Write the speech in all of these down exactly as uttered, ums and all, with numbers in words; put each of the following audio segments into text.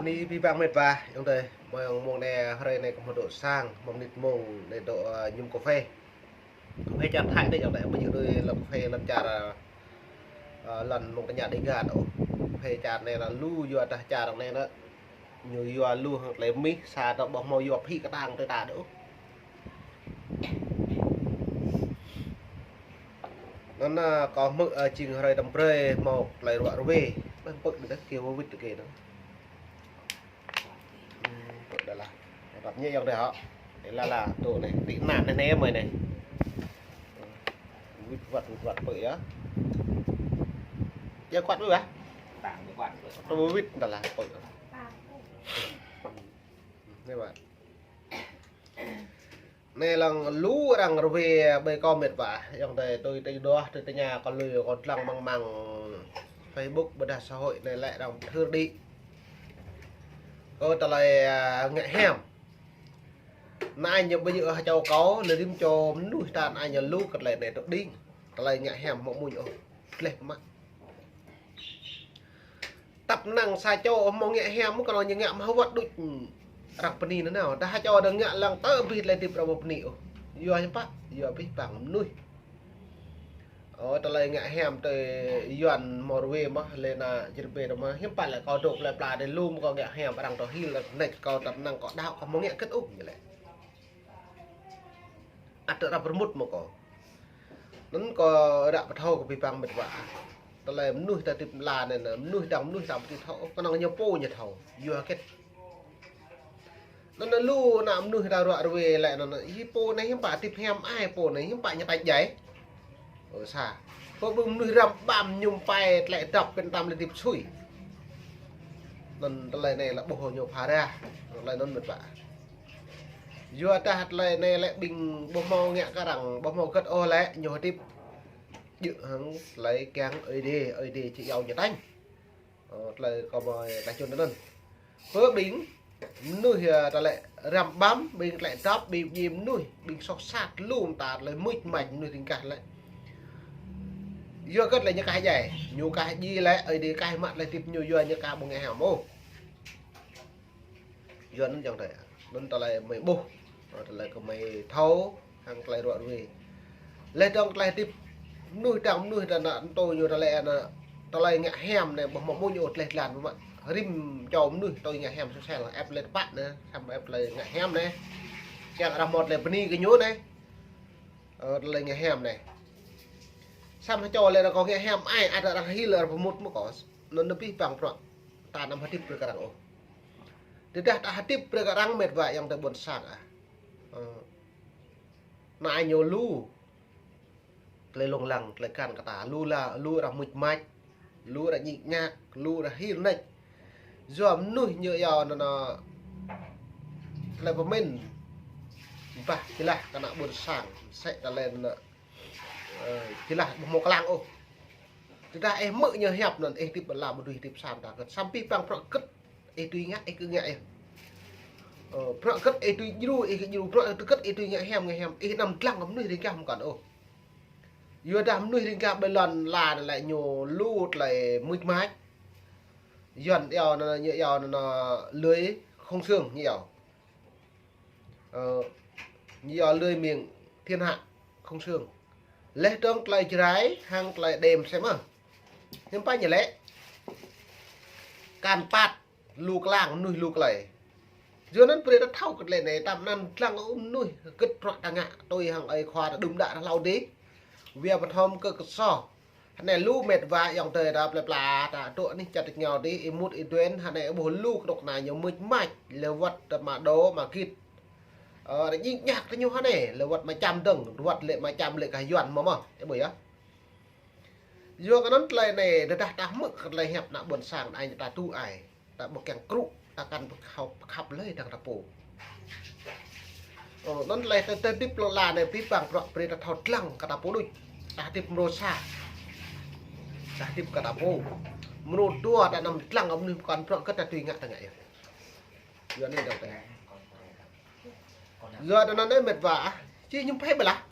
Ni pi bang met wa, ayŏng adơi, mơ̆ng mông anai, hrơi anai kơ mơ̆ dŏ sang, mơ̆ng mơnit mông anai dŏ, ơ, mơñum kơphê. Kơphê čar Thái anai ayŏng adơi, ƀu djơ̆ tui lŏn kơphê lŏn čar, ơ, lŏn mơ̆ng tơña Đêga dŏ. Kơphê čar anai lŏn lu yua tah čar anai lŏn. Ñu yua lu hăng tơlơi mih, sa dŏ ƀu hmâo yua phĭ kơtang tui ta dŏ. Anŭn, ơ, kâo hmư̆, ơ, jing hrơi tơm brơi hmâo tơlơi ruă ruê. Ƀơ̆ng pơ̆k đơ̆ng kơ wơwĭt tơ kơ anŭn. Hmm, pơ̆k đơ̆ng lah. Rap ñĕ ayŏng adơi hŏ. Đe lah lah, tơ anai, tĭ năn anai anai mơi anai. Wĭt wăt, wĭt wăt pơ̆k yơh. Yơh kuăt wĭt ah. Tơ wĭt đơ̆ng lah pơ̆k. Anai wa. Anai lăng lu arăng ruê ƀơi kâo met wa. Ayŏng adơi tui tơña đôč, tui tơña kâo lui kâo lăng mơ̆ng mơ̆ng Facebook ƀôdah xã hội anai lĕ arăng pơthưr đĭ. Kơ tơlơi, ơ, ngă hiam. Anai ñu ƀu djơ̆ hơčâo kâo, lĕ rĭm čô mơnuih ta anai ñu lu kơ tơlơi anai tŏ đing. Tơlơi ngă hiam hmâo mơñum ôh. Gleh mă. Tăp năng sa čô hmâo ngă hiam, kơ anŭn ñu ngă mă wăt đôč. Arăng bơni nanao. Dah hơčâo dah ngă lăng tơ bih tơlơi hơdip arăng ƀu bơni ôh. Yua hiư̆m pă, yua abih bang mơnuih. Ơ, tơlơi ngă hiam tơ Yuan hmâo ruê mơ̆n, lĕ anai jơrbê mơ̆n. Hiư̆m pă lĕ kâo dŏ plơi pla dih lu mơ̆ kâo ngă hiam, arăng tŏ hil, arăng nač kâo tăp năng kâo đaŏ kâo hmâo ngă kơ̆t ôh ñu lĕ. Ăt tơdah pơrmut mơ̆ kâo. Anŭn kâo ră pơthâo kơ pi bang met wa. Tơlơi mơnuih ta hơdip lăm anai, mơnuih dang mơnuih ta ƀu thâo, kơnơ̆ng ñu pô ñu thâo. Yua hơget. Anŭn lu ană mơnuih ta ruă ruê lĕ anŭn, ih pô anai hiư̆m pă hơdip hiam ai pô anai hiư̆m pă ñu tač djai. Ơ sa. Pô ƀing mơnuih răm ƀăm mơñum pai tơlơi dŏp pơ̆n tam lĕ hơdip sui. Anŭn tơlơi anai lĕ ƀuh ñu phara. Tơlơi anŭn met wa. Yua dah tơlơi anai lĕ ƀing ƀu hmâo ngă kơ arăng, ƀu hmâo hơget ôh lĕ ñu hơdip. Djơ̆ hăng tơlơi kiăng Ơi Adai, Ơi Adai či iâu ñu tañ. Ơ, tơlơi kâo mơi ta čun anŭn. Pơ ƀing mơnuih, ơ, tơlơi răm ƀăm, ƀing tơlơi dŏp, ƀing djai mơnuih, ƀing soh sat, lŏm ta tơlơi mưč mač mơnuih ring kah lĕ. Yua hơget lĕ ñu kah djai, ñu kah djai lĕ, Ơi Adai kah mă tơlơi hơdip ñu yua ñu kah ƀu ngă hiam ôh. Yua anŭn ayŏng adơi. Anŭn tơlơi mơi ƀuh. Ơ, tơlơi kơ mơi thâo, hăng tơlơi ruă ruê. Lĕ dong tơlơi hơdip mơnuih dang mơnuih ta anŭn tui ñu tơlơi anŭn, tơlơi ngă hiam anai ƀu hmâo mơñum ôh tơlơi tlan mơ̆n. Rĭm čô mơnuih tui ngă hiam sosel, ĕp tơlơi tơpă anai, samơ̆ ĕp tơlơi ngă hiam anai. Kiăng arăng hmâo tơlơi bơni kơ ñu anai. Ơ, tơlơi ngă hiam anai. Samơ̆ čô lĕ arăng kâo ngă hiam ai, ăt arăng hil arăng pơmŭt mơ̆ kâo. Anŭn abih bang bruă. Ta anăm hơdip brơi kơ arăng ôh. Tơdah ta hơdip brơi kơ arăng met wa ayŏng adơi ƀôn sang ah. Ơ. Anai ñu lu. Tơlơi lông lăng, tơlơi kăn kơ ta, lu la, lu arăng mưč mač, lu arăng ñik ñak, lu arăng hil nač. Yua mơnuih ñu iâu anŭn, anŭn, tơlơi pơmĭn. Bah, jơlah kơ ană ƀôn sang, sĕ tơlơi anŭn, ơ, jơlah ƀu hmâo klang ôh. Tơdah ih hmư̆ ñu hiăp anŭn, ih hơdip ƀơi lăm ƀu dưi hơdip sa mơta hơget. Samơ̆ abih bang bruă hơget ih dưi ngă, ih kơ ngă yơh. Ơ, bruă hơget ih dưi djru, ih kơ djru, bruă hơget ih dưi ngă hiam, ngă hiam. Ih anăm dlăng kơ mơnuih ring kah mơkăn ôh. Yua dah mơnuih ring kah ƀơi lŏn la anai lĕ ñu lu tơlơi mưč mač. Yuan iâu anŭn, ñu iâu anŭn lưới không xương ñu iâu. Ơ, ñu iâu lưới miệng thiên hạ không xương. Lĕ dong tơlơi Jrai hăng tơlơi đêm sem ah. Hiư̆m pă ñu lĕ. Kăn păt lu klang mơnuih lu tơlơi. Yua anŭn brơi ta thâo kơ tơlơi anai, tơm anŭn dlăng ôh mơnuih hơget bruă ta ngă tui hăng ơi khua ta đưm đă ta hlâo dih. Wia pơthom kơ kơso. Hơnai lu met wa ayŏng adơi ta plơi pla ta dŏ anih čar tač rơngiao dih, ih mŭt ih duen, hơnai ƀuh lu kơnuk kơna ñu mưč mač, lĕ wăt ta mă dô mă git. Ơ, ta ñik ñak ta ñu hơnai, lĕ wăt mă čăm dơ̆ng, wăt lĕ mă čăm lĕ kah Yuan mơ̆ mơ̆, ih ƀuh yơh. Yua kơ anŭn tơlơi anai, tơdah ta hmư̆ kơ tơlơi hiăp ană ƀôn sang anai ta tŭ ai. Ta ƀu kiăng krŭ, ta kăn pơkhăp, pơkhăp lơi dang ta pô. Ơ, anŭn lĕ ta, ta hơdip lŏn la anai abih bang bruă brơi ta thâo dlăng kơ ta pô đôč. Ta hơdip mrô sa. Ta hơdip kơ ta pô. Mrô dua ta anăm dlăng kơ mơnuih mơkăn bruă hơget ta dưi ngă ta ngă yơh. Yua anai dong tơ. Yua anŭn anai met wa ah. Či mơñum phê ƀơi lah.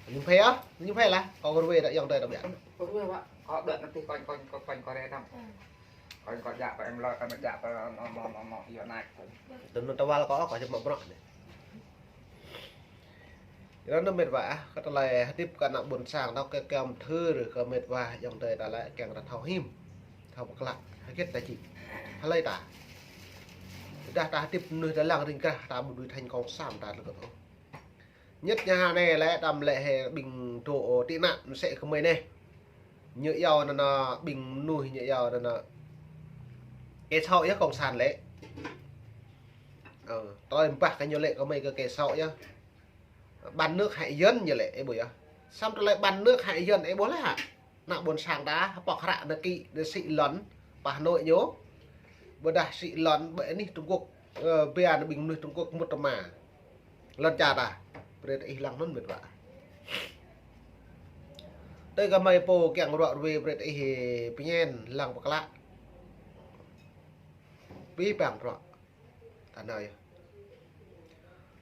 Mơñum phê ah, mơñum phê lah. Kâo ruê ta ayŏng adơi ta biă. Ruê wa. Kâo đuaĭ nanti kâo, kâo, kâo, kâo ruê tam. Kâo, kâo jak pơ em lơ, kâo mă jak pơ, no, no, no, no, yua nač kâo. Tơnun tơwal kâo, kâo čơmă bruă anai. Yua anŭn mĕt wa ah, kơ tơlơi hơdip kơ ană ƀôn sang, tơlơi kơ kiăng thư kơ mĕt wa, ayŏng adơi ta lĕ kiăng ta thâo him, thâo pơklă, hơget ta či. Hlơi ta. Tơdah ta hơdip mơnuih ta lăng ring krah, ta ƀu dưi thành cộng sản ta lơkơt ôh. Nhất ñu ha anai lĕ, tơm lĕ hĕ ƀing dŏ tị nạn mơsĕ kơ mơi anai. Ñu iâu anŭn, ƀing mơnuih ñu iâu anŭn. Kẻ xấu yơh cộng sản lĕ. Ơ, tơlơi ƀah kơ ñu lĕ kơ mơi kơ kẻ xấu yơh. Bán nước hại dân ñu lĕ, ih ƀuh yơh. Samơ̆ tơlơi bán nước hại dân, ih ƀuh lĕ hă. Ană ƀôn sang ta, pŏk hră anai kĭ, anai sĭ lŏn, pơ Hà Nội ñu. Ƀôdah sĭ lŏn, ƀơi anih Trung Quốc, ơ, biă anai ƀing mơnuih Trung Quốc mŭt tơma. Lŏn čar ta, brơi tơ ih lăng anŭn mĕt wa. Tui kơ mơi pô kiăng ruă ruê brơi tơ ih pơñen lăng pơklă. Abih bang bruă. Ta nao yơh.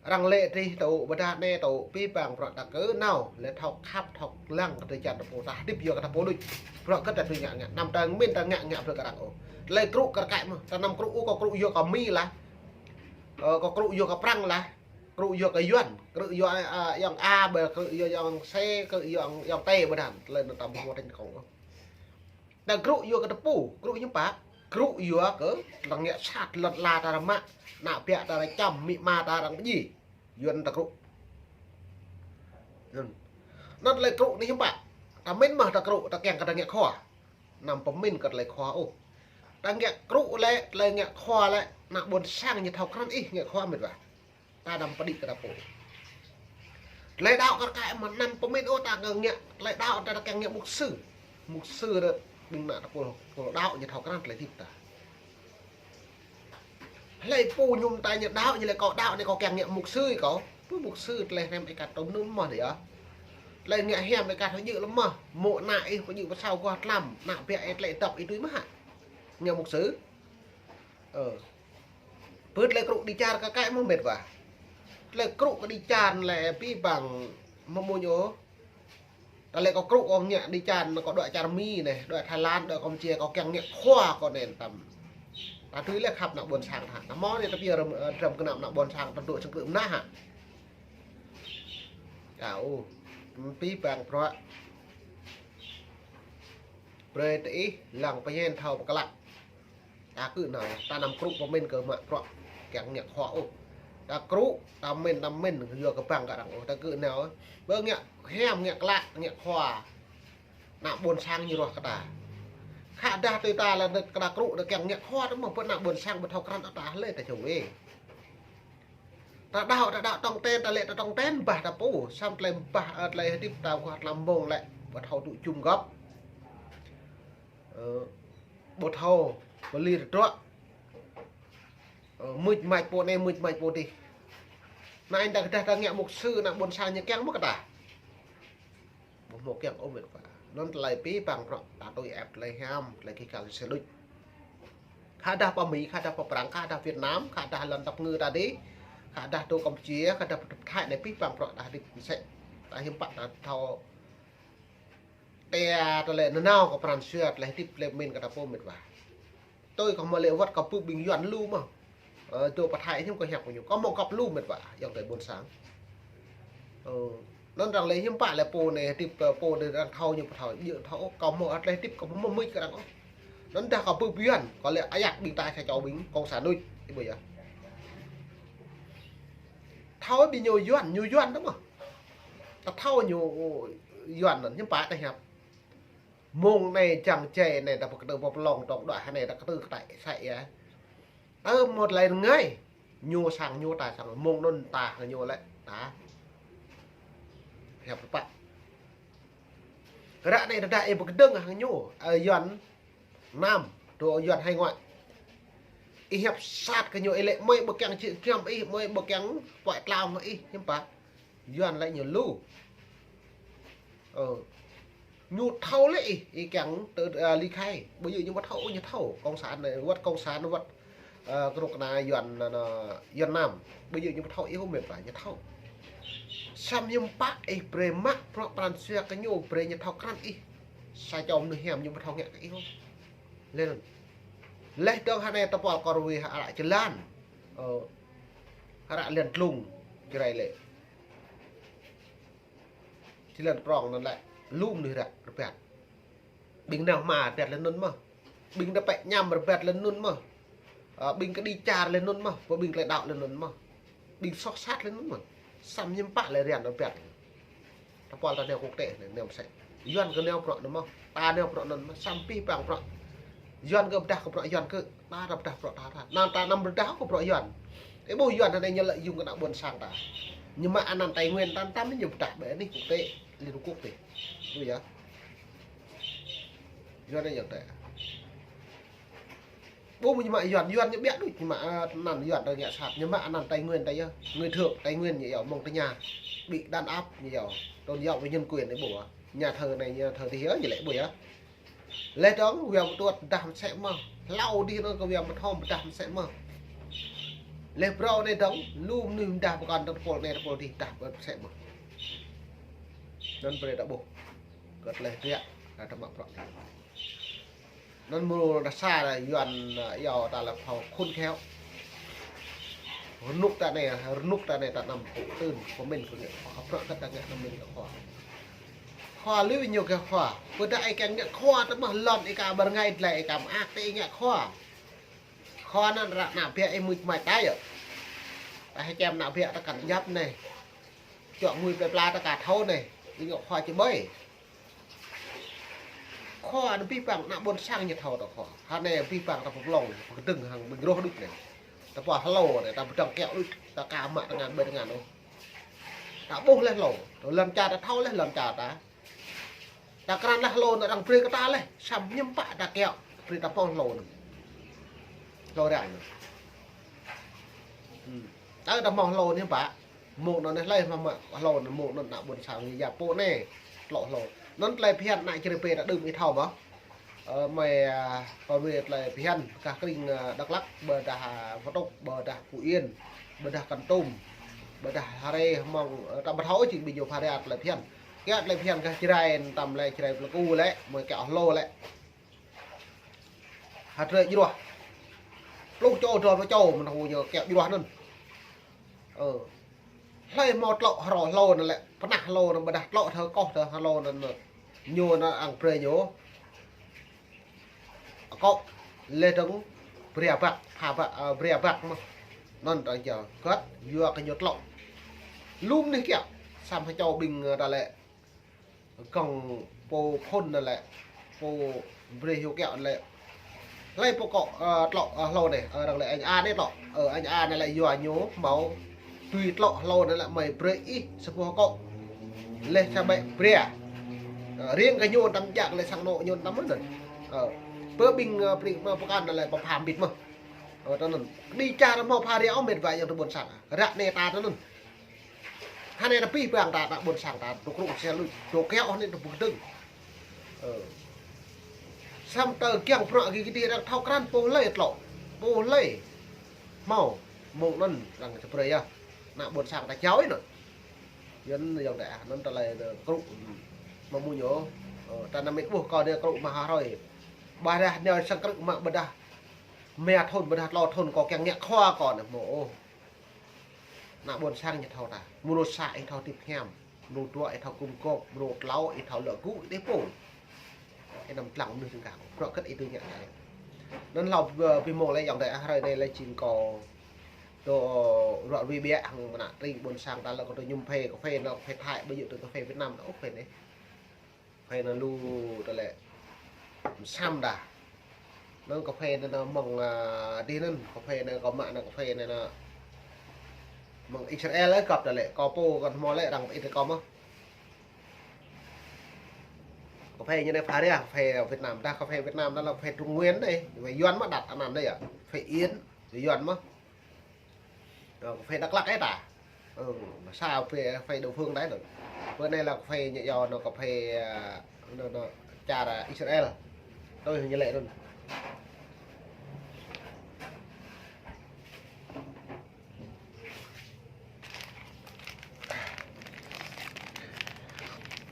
Arăng lĕ tih tŭ, ƀôdah anai tŭ, abih bang bruă ta kơ nao, lĕ thâo khăp, thâo lăng kơ drơi jan ta pô, ta hơdip yua kơ ta pô đôč. Bruă kơ ta tui ngă ngă, anăm ta min ta ngă ngă brơi kơ arăng ôh. Tơlơi krŭ kơ rơkơi mơ̆n, ta anăm krŭ ôh, kâo krŭ yua kơ Mi lah. Ơ, kâo krŭ yua kơ Prăng lah. Krŭ yua kơ Yuan, krŭ yua, a, ayŏng A, ƀơi krŭ yua ayŏng C, krŭ yua ayŏng, ayŏng T ƀôdah. Tơlơi anŭn ta ƀu hmâo thành công ôh. Ta krŭ yua kơ ta pô, krŭ hiư̆m pă, krŭ yua kơ ta ngă sat, lŏn ala ta arăng mă, ană ƀă ta arăng čăm, amĭ ama ta arăng pơdjai. Yua anŭn ta krŭ. Anŭn. Anŭn tơlơi krŭ anai hiư̆m pă. Ta min mơ̆n ta krŭ, ta kiăng kơ ta ngă khua. Anăm pơmin kơ tơlơi khua ôh. Ta ngă krŭ lĕ, tơlơi ngă khua lĕ, ană ƀôn sang ñu thâo krăn ih ngă khua mĕt wa. Ta anăm pơđĭ kơ ta pô. Tơlơi đaŏ kơ rơkơi mơ̆n anăm pơmin ôh ta ngă, tơlơi đaŏ ta kiăng ngă mục sư. Mục sư đôč, ƀing ană ta pô, pô đaŏ ñu thâo krăn tơlơi hơdip ta. Hlơi pô ñu mơta ñu đaŏ, ñu lĕ kâo đaŏ anai kâo kiăng ngă mục sư kâo. Pô mục sư tơlơi hrăm ih kăt tŭm nŭn mơ̆n yơh. Tơlơi ngă hiam ih kăt hơjư̆ lơmơ̆. Mơ̆ ană ih pơjư̆ pơsao gah tlam, ană ƀă ih tơlơi dŏ ih tui mơ̆ hă. Ngă mục sư. Ơ. Pơ tơlơi krŭ đi čar kơ rơkơi mơ̆n mĕt wa. Tơlơi krŭ kơ đi čar lĕ abih bang mơ̆ mơ̆ ñu. Tơlơi kâo krŭ kâo ngă đi čar, kâo dŏ čar Mi anai, dŏ Thái Lan, dŏ Campuchia, kâo kiăng ngă khua kâo anŭn tơm. Ta tui lĕ khăp ană ƀôn sang ta. Ta hmâo anai ta pia rơm, ơ, rơm gơnam ană ƀôn sang ta dŏ sang krư̆ mơnah hă. Kâo, abih bang bruă. Brơi tơ ih lăng pơñen thâo pơklă. Ta kơ nao, ta anăm krŭ pơmin kơ mă bruă kiăng ngă khua ôh. Ta krŭ, ta min, ta min, yua kơ bang kơ arăng ôh. Ta kơ nao, ƀơi ngă hiam, ngă klă, ngă khua. Ană ƀôn sang ñu ruah kơ ta. Khă dah tui ta lĕ kơ ta krŭ, ta kiăng ngă khua, ta mơ̆ pơ ană ƀôn sang ƀu thâo krăn ta hlơi ta čô wê. Ta đaŏ, ta đaŏ tong ten, ta lĕ ta tong ten, ƀah ta pô. Samơ̆ tơlơi ƀah, ơ, tơlơi hơdip ta gah tlam mông lĕ, ƀu thâo tŭ jum gŏp. Ơ, ƀu thâo pơlir tơdruă. Ơ, mưč mač pô anai, mưč mač pô adih. Anai ta kơ dah ta ngă mục sư, ană ƀôn sang ñu kiăng mơ̆ kơ ta. Ƀu hmâo kiăng ôh mĕt wa. Anŭn tơlơi abih bang bruă ta tui ĕp tơlơi hiam, tơlơi kih kal sel đôč. Khă dah pơ Mi, khă dah pơ Prăng, khă dah Việt Nam, khă dah lŏn tơpơngư ta adih, khă dah dŏ Campuchia, khă dah pơ Thái anai abih bang bruă ta hơdip mơsĕ. Ta hiư̆m pă ta thâo tia tơlơi nanao kơ pran jua tơlơi hơdip tơlơi min kơ ta pô mĕt wa. Tui kâo hmâo lĕ wơ̆t kâo pơƀing Yuan lu mơ̆n. Ơ, dŏ pơ Thái hiư̆m kâo hiăp kơ ñu. Kâo hmâo gŏp lu mĕt wa, ayŏng adơi ƀôn sang. Ơ, anŭn arăng lĕ hiư̆m pă lĕ pô anai hơdip, ơ, pô anai arăng thâo ñu ƀu thâo, djơ̆ thâo, kâo hmâo ăt lĕ hơdip kâo hmâo mưč kơ arăng ôh. Anŭn dah kâo pơƀing Yuan, kâo lĕ ayăt ƀing ta sa čô ƀing cộng sản đôč, ih ƀuh yơh. Thâo ƀing ñu Yuan, ñu Yuan tơ mơ̆n. Ta thâo ñu Yuan anŭn hiư̆m pă ta hiăp. Mông anai čang čai anai ta pơkơtơ pơplông tŏng đuaĭ anai ta kơtơ kơtai sai yơh. Tơ mơ̆ tơlơi rơngai. Ñu sang ñu ta sang mông anŭn ta hăng ñu lĕ ta. Hiăp pă. Ră anai ta đa ih pơkơdơ̆ng hăng ñu. Ơ, Yuan Nam, dŏ Yuan hải ngoại. Ih hiăp sat kơ ñu ih lĕ mơi ƀu kiăng čĭ kiăm ih, mơi ƀu kiăng pơai tlao hăng ih, hiư̆m pă. Yuan lĕ ñu lu. Ơ. Ñu thâo lĕ ih, ih kiăng tơ, ơ, ly khai. Ƀu djơ̆ ñu ƀu thâo, ñu thâo. Cộng sản anai, wơ̆t cộng sản, wơ̆t, ơ, kơnuk kơna Yuan, anŭn, anŭn, Yuan Nam. Ƀu djơ̆ ñu ƀu thâo ih ôh mĕt wa, ñu thâo. Samơ̆ hiư̆m pă ih brơi mă bruă pran jua kơ ñu brơi ñu thâo krăn ih. Sa čô mơnuih hiam ñu ƀu thâo ngă kơ ih ôh. Lĕ anŭn. Laih dơ̆ng hơnai tơpul kơ rui hơră jơlan. Ơ, hơră lŏn tlung, Jrai lĕ. Jơlan prong anŭn lĕ, lŏm anai ră rơbat. Ƀing nao hmua rơbat lĕ anŭn mơ̆n. Ƀing dŏ pĕ ñăm rơbat lĕ anŭn mơ̆n. Ơ, ƀing kơđi čar lĕ anŭn mơ̆n. Pơ ƀing tơlơi đaŏ lĕ anŭn mơ̆n. Ƀing soh sat lĕ anŭn mơ̆n. Samơ̆ hiư̆m pă lĕ rian rơbat. Tơpul ta nao kŭk tĕ anai, nao mơsĕ. Yuan kơ nao prŏ anŭn mơ̆n. Ta nao prŏ anŭn mơ̆n. Samơ̆ pih păng prŏ. Yuan kơ pơdah kơ prŏ Yuan kơ. Ta ta pơdah prŏ ta ta. Anŭn ta anăm pơdah kơ prŏ Yuan. Ih ƀuh Yuan anai ñu lĕ yŭng kơ ană ƀôn sang ta. Ñu mă anăn Tây Nguyên ta tăm ñu pơdah ƀơi anih kŭk tĕ. Liên Hợp Quốc tĕ. Ƀuh yơh. Yuan anai yơh tĕ. Ƀuh ñu mă Yuan, Yuan ñu ƀiă đôč, ñu mă, ơ, anăn Yuan ta ngă sat, ñu mă anăn Tây Nguyên ta yơh. Người Thượng Tây Nguyên ñu yơh, mơ̆ng tơña. Bị đàn áp ñu yơh. Tôn giáo và nhân quyền anai ƀuh. Nhà thờ anai, nhà thờ tih yơh, ñu lĕ ƀuh yơh. Laih dơ̆ng, Hua Mơtuôt pơdah mơsĕ mơ̆n. Hlâo dih anŭn kơ Hua Mơthom pơdah mơsĕ mơ̆n. Laih phrâo anai dơ̆ng, lu mơnuih pơdah pơkŏn tơpul anai tơpul dih pơdah mơsĕ mơ̆n. Anŭn brơi ta ƀuh. Kơ tơlơi biă, ta tơmă prŏ anai. Anŭn mơ̆ đa sa Yuan, ơ, iâu ta lĕ phao khôn khéo. Rơnŭk ta anai, rơnŭk ta anai ta anăm pŭ tưn, pơmĭn kơ ngă khua, prŏ kơ ta ngă anăm mĭn kơ khua. Khua lui ñu kơ khua. Pơdah ih kiăng ngă khua tơmă lŏn ih ka ƀơi rơngai dlai ih ka mơak tĕ ih ngă khua. Khua anŭn ră ană biă ih mưč mai ta yơh. Ta hơčem ană biă ta kăn djăp anai. Čŏk ngui plơi pla ta ka thâo anai. Ih ngă khua či ƀơi. Khua anŭn pih păng ană ƀôn sang ñu thâo ta khua. Hơnai pih păng ta pơplông, pơkơdơ̆ng hăng ƀing roh đôč anai. Ta pơhlô anai, ta pơdơ̆ng kiaŏ đôč, ta ka mă tơngan ƀơi tơngan ôh. Ta ƀuh laih hlô, ta lŏn čar ta thâo laih lŏn čar ta. Ta krăn laih hlô anŭn arăng brơi kơ ta laih, samơ̆ hiư̆m pă ta kiaŏ, brơi ta pơhlô anŭn. Hlô ră anŭn. Hmm. Ta ta pơhlô anŭn hiư̆m pă. Mơ̆ng anŭn anai hlơi mă mă hlô anŭn mơ̆ng anŭn ană ƀôn sang ñu yap pô anai. Tlŏ hlô. Anŭn tơlơi phiăn ană Jrai pê ta đưm ih thâo mơ̆n. Ơ, mơi, ơ, pơwê tơlơi phiăn, gah kring, ơ, Dak Lak, ƀôdah, ơ, Mơtŭk, ƀôdah Phú Yên, ƀôdah Kon Tum, ƀôdah Hơrê, Hmông, ơ, ta ƀu thâo ôh jing ƀing ñu pha rai tơlơi phiăn. Kiaŏ tơlơi phiăn gah Jrai, tăm lĕ Jrai Plơi Ku lĕ, mơi kiaŏ hlô lĕ. Hơdră djruah. Pluh čô, dua pluh čô, mơ̆n hu ñu kiaŏ djruah anŭn. Ơ. Hlơi hmâo tlŏ hrô hlô anŭn lĕ, pơnah hlô anŭn ƀôdah tlŏ thơ koh thơ hlô anŭn anŭn. Ñu anŭn arăng brơi ñu. Akŏ, laih dơ̆ng, bria băk, pha băk, ơ, bria băk mơ̆n. Anŭn ta jao, kơt, yua kơ ñu tlŏ. Lŏm anai kiaŏ, samơ̆ hơčâo ƀing, ơ, ta lĕ, gơ̆ng pô phŭn anŭn lĕ, pô brơi hyu kiaŏ anŭn lĕ. Hlơi pô akŏ, ơ, tlŏ, ơ, hlô anai, ơ, arăng lĕ anh A anai tlŏ. Ơ, anh A anai lĕ yua ñu hmâo tui tlŏ hlô anŭn lĕ mơi brơi ih sa boh akŏ. Laih sa ƀĕ bria. Ơ, riêng kơ ñu tăm jak lĕ sang anŏ ñu tăm mơ̆n anŭn. Ơ, pơ ƀing, ơ, pring mă pơkŏn anŭn lĕ pơpham bit mơ̆n. Ơ, tơ anŭn. Kơđi čar hmâo pha rai ôh met wa ayŏng adơi ƀôn sang. Ră anai ta tơ anŭn. Hơnai ta pih păng ta, ta ƀôn sang ta, tŭ krŭ se lu, tŭ kiaŏ hơnai tŭ pơkơdơ̆ng. Ơ. Samơ̆ ta kiăng prŏ kơ kơđi arăng thâo krăn pô hlơi tlŏ, pô hlơi hmâo, mơ̆ng anŭn arăng či brơi yơh. Ană ƀôn sang ta jao ih anŭn. Yuan yơ̆ng ta, anŭn tơlơi tŭ krŭ, mă mơ̆ ñu, ơ, ta anăm met ƀuh kơ anai krŭ mă ha hrơi. Ƀôdah anai sang krŭ mă ƀôdah mă thŭn, ƀôdah tlâo thŭn kơ kiăng ngă khua kơ anai hmâo ôh. Ană ƀôn sang ñu thâo ta. Mơnuih sa ih thâo tĭp hiam. Mơnuih dua ih thâo gum gôp. Mơnuih tlâo ih thâo lŏ gŭ ih đeh pô. Ih anăm lăng mơnuih tơngkang. Prŏ kơt ih tui ngă anai. Anŭn hlâo, ơ, pi mông lĕ ayŏng adơi ah hrơi anai lĕ jing kơ dŏ ruă rui biă hăng mơnă tring ƀôn sang ta lĕ kơ dŏ mơñum phê, kơ phê anŭn, kơ phê Thái, ƀu djơ̆ tui kơ phê Việt Nam ôh, kơ phê anai. Kơ phê anŭn lu tơlơi mơsăm dah. Anŭn kơ phê anŭn, anŭn mơ̆ng, ơ, dih anŭn, kơ phê anŭn kơ mă anŭn kơ phê anŭn, anŭn mơ̆ng Israel lĕ găp tơlơi, kơ pô kơ hmâo lĕ arăng ƀu ih tơ kơ mơ̆n. Kơ phê ñu anai pha rai, kơ phê Việt Nam, dah kơ phê Việt Nam dah lĕ kơ phê Trung Nguyên anai, Yuan mơ̆ đặt anăn anai yơh, phê Yên, Yuan mơ̆n. Ơ, kơ phê Dak Lak ih ta. Ơ, sa phê, phê địa phương ta anŭn. Bơ anai lĕ kơ phê ñu yua anŭn kơ phê, ơ, anŭn, anŭn čar Israel. Tui ñu lĕ anŭn.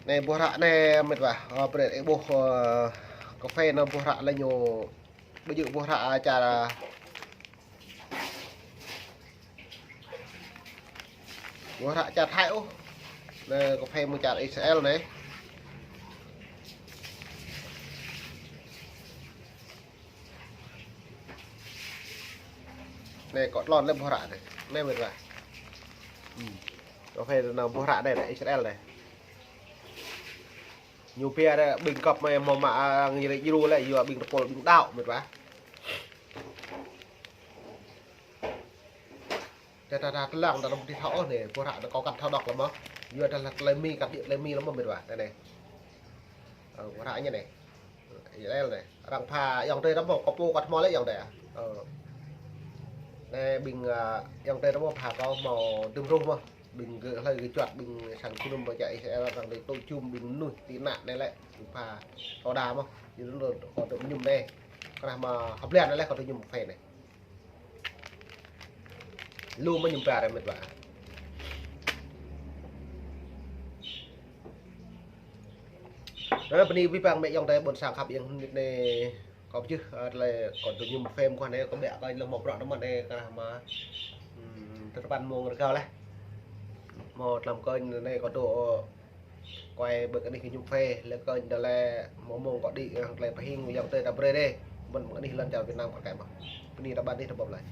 Anai ƀuh ră anai met wa, ơ, brơi ih ƀuh, ơ, kơ phê anŭn ƀuh ră lĕ ñu Ƀu djơ̆ ƀuh hră čar, ƀuh hră čar Thái ôh. Anai, kâo phê mơ̆ng čar Israel anai. Anai, kâo tlôn lĕ ƀuh hră anai. Anai, mĭt wa. Hm. Kâo phê anai ƀuh hră anai, anai, Israel anai. Ñu pia anai, ƀing găp mơ̆ hmâo mă, a, ngă ri djru lĕ, yua ƀing tơpul ƀing đaŏ, mĭt wa. Tơdah, tơdah tơlang, tơdah ƀu thâo ôh anai, ƀuh hră anai kâo kăn thâo đŏk lăm mơ̆. Yua dah lĕ tơlơi Mi, kăt djơ̆ tơlơi Mi lăm mơ̆, mĭt wa. Anai, anai. Ơ, ƀuh hră ñu anai. Israel anai. Arăng pha ayŏng adơi tơmâo, kâo pô kâo hmâo lĕ ayŏng adơi. Ơ. Anai ƀing, a, ayŏng adơi tơmâo pha kâo hmâo dŭm ruh mơ̆. Ƀing gơ̆ hlơi gơ̆ juăt ƀing sang kơnŭm ƀơi čar Israel arăng dêh tŭ jum ƀing mơnuih tị nạn anai lĕ. Pha tơđa mơ̆. Jing anŭn kâo dŏ mơñum anai. Kơnah mă hơblan anai lĕ kâo dŏ mơñum phê anai. Lu mơñum pơar mĭt wa. Anai bơni abih bang mĕ ayŏng adơi ƀôn sang khăp yang hơnit anai. Kâo pơjưh, a, tơlơi kâo dŏ mơñum phê mơguah anai, kâo ƀiă kâo lơ̆m hmâo bruă tơmơ̆n anai, kơnah mă, hm, tơpăn mông rơgao laih. Hmâo tlam kơnh anai kâo dŏ, ơ, kuai ƀơi kơ anih gơñu phê, lĕ kơnh dŏ lĕ hmâo mông kâo đĭ, hăng tơlơi pơhing ayŏng adơi ta brơi dêh. Mơ̆n ƀơi anih lŏn čar Việt Nam kâo kĕ mơ̆. Bơni ta ƀăn anih ta ƀuh laih.